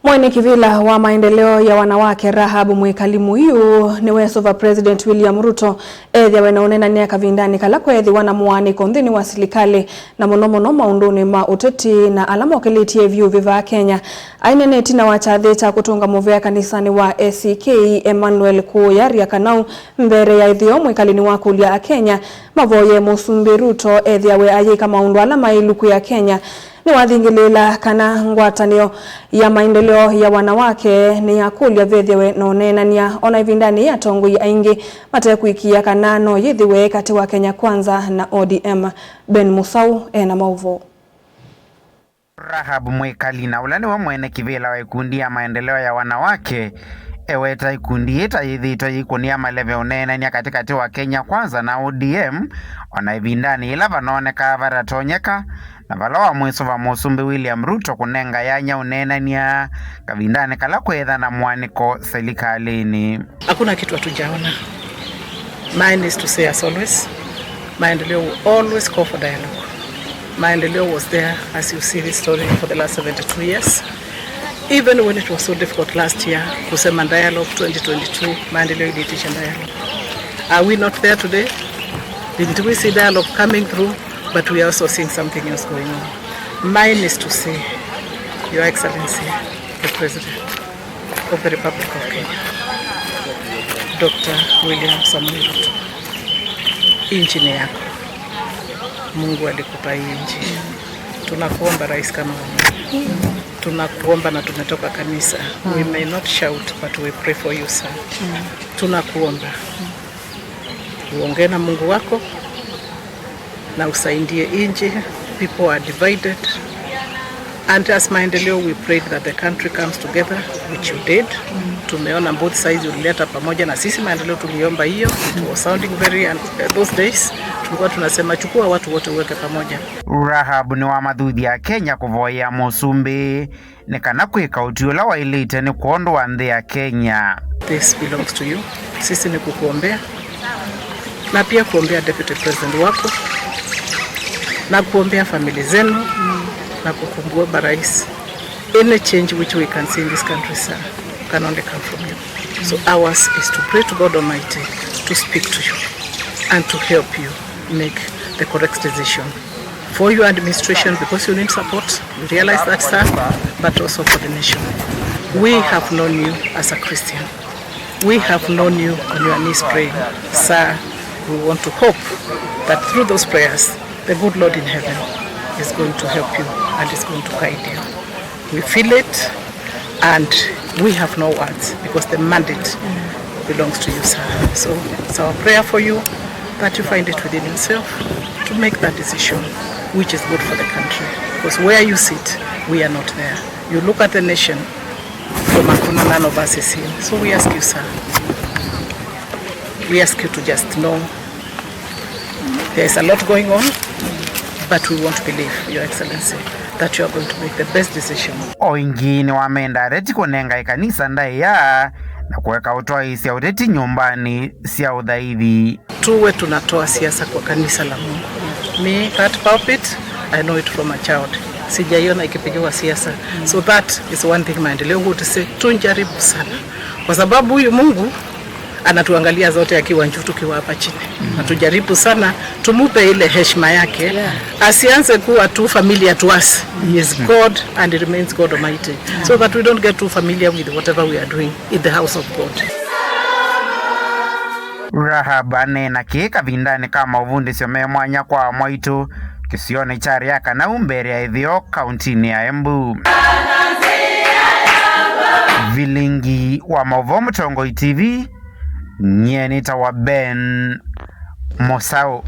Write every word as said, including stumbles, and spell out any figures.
Mwene kĩvĩla wa maendeleo ya wanawake Rahab Mwikali Muiu nĩwesũva President William Ruto ethĩawe na ũneenany'a kavindanĩ kala kweethĩwa na mũaanĩko nthĩnĩ wa silikalĩ, na mũno mũno maũndũnĩ ma ũteti na ala mokĩlĩtye vyũ vĩ vaa Kenya. Aineena ĩtina wa kyathĩ kya kũtũnga mũvea kanisanĩ wa A C K Emmanuel kũũya Riakanau, mbere ya ĩtheo, Mwikali nĩwakũlya Akenya mavoye Mũsumbĩ Ruto ethĩawe ayĩka maũndũ ala maĩlu kwĩ Akenya. Nĩwathingĩlĩĩla kana ngwatanĩo ya maendeleo ya wanawake nĩyakũlya vethĩwe na ũneenany'a, ona ĩvindanĩ yĩĩ atongoi aingĩ matekũĩkĩĩa kana no yĩthĩwe katĩ wa Kenya Kwanza na O D M. Ben Musau ena maũvoo. Rahab Mwikali, na ũla nĩwe mwene kĩvĩla wa ikundi ya maendeleo ya wanawake, eweta ikundi yĩĩ ta yĩthĩĩtwe yĩikũnĩa maleve ũneenany'a katĩkatĩ wa Kenya Kwanza na O D M, ona ĩvindanĩ yĩla vanoonekaa vatatonyeka, na vala wamwĩsũva Mũsumbĩ William Ruto kũnenga yanya ũneenany'a kavindanĩ kala kweethĩwa na mũaanĩko silikalĩnĩ. Hakuna kitu hatujaona. Mine is to say, as always, Maendeleo will always call for dialogue. Maendeleo was there, as you see this story, for the last seventy-two years. Even when it was so difficult last year, kusema dialogue twenty twenty-two, Maendeleo iliitisha dialogue. Are we not there today? Didn't we see dialogue coming through? But we are also seeing something else going on. Mine is to say, Your Excellency, the President of the Republic of Kenya, Doctor William Samoei Ruto, hii nchi ni yako. Mungu alikupa hii nchi. Tunakuomba, Rais, kama wa Mungu. Tunakuomba na tumetoka kanisa. We may not shout, but we pray for you, sir. Tunakuomba uongee na Mungu wako na usaidie nchi. People are divided. And as Maendeleo, we prayed that the country comes together, which you did. Tumeona both sides ulileta pamoja, na sisi Maendeleo tuliomba hiyo. It was sounding very, and those days tulikuwa tunasema, "Chukua watu wote uweke pamoja." Rahab nĩwamathuthya Akenya kũvoyea Mũsumbĩ nĩ kana kwĩka ũtwi ũla waĩlĩte nĩ kwondũ wa nthĩ ya Kenya. This belongs to you. Sisi ni kukuombea na pia kuombea deputy president wako na kuombea famili zenu na kukuomba, Rais, any change which we can see in this country, sir, can only come from you. So ours is to pray to God Almighty to speak to you and to help you make the correct decision for your administration, because you need support. We realize that, sir, but also for the nation. We have known you as a Christian. We have known you on your knees praying. Sir, we want to hope that through those prayers, the good Lord in heaven is going to help you and is going to guide you. We feel it, and we have no words because the mandate belongs to you, sir. So it's our prayer for you that you find it within yourself to make that decision which is good for the country. Because where you sit, we are not there. You look at the nation, from Hakuna, none of us is here. So we ask you, sir. We ask you to just know there is a lot going on, but we won't believe, Your Excellency, that you are going to make the best decision. O ĩngĩ nĩwamenda areti kũnenga ĩkanisa ndaĩa na kũeka ũtwaĩĩsya ũteti nyũmbanĩ sya ũthaithi. Tuwe tunatoa siasa kwa kanisa la Mungu. Me, that pulpit, I know it from a child. Sijaiona ikipigiwa siasa. So that is one thing Maendeleo would say, tujaribu sana. Kwa sababu huyu Mungu anatuangalia zote akiwa juu tukiwa hapa chini. Na tujaribu sana tumupe ile heshima yake. Asianze kuwa too familiar to us. He is God and he remains God Almighty. So that we don't get too familiar with whatever we are doing in the house of God. Rahab aneena kĩĩ kavindanĩ ka maũvundĩsyo me mwanya kwa amwaitũ kĩsionĩ kya Riakanau mbere ya ĩtheo kauntinĩ ya Embu. Vilingi wa maũvoo Mũtongoi T V, nyie nĩtawa Ben Mũsaũ.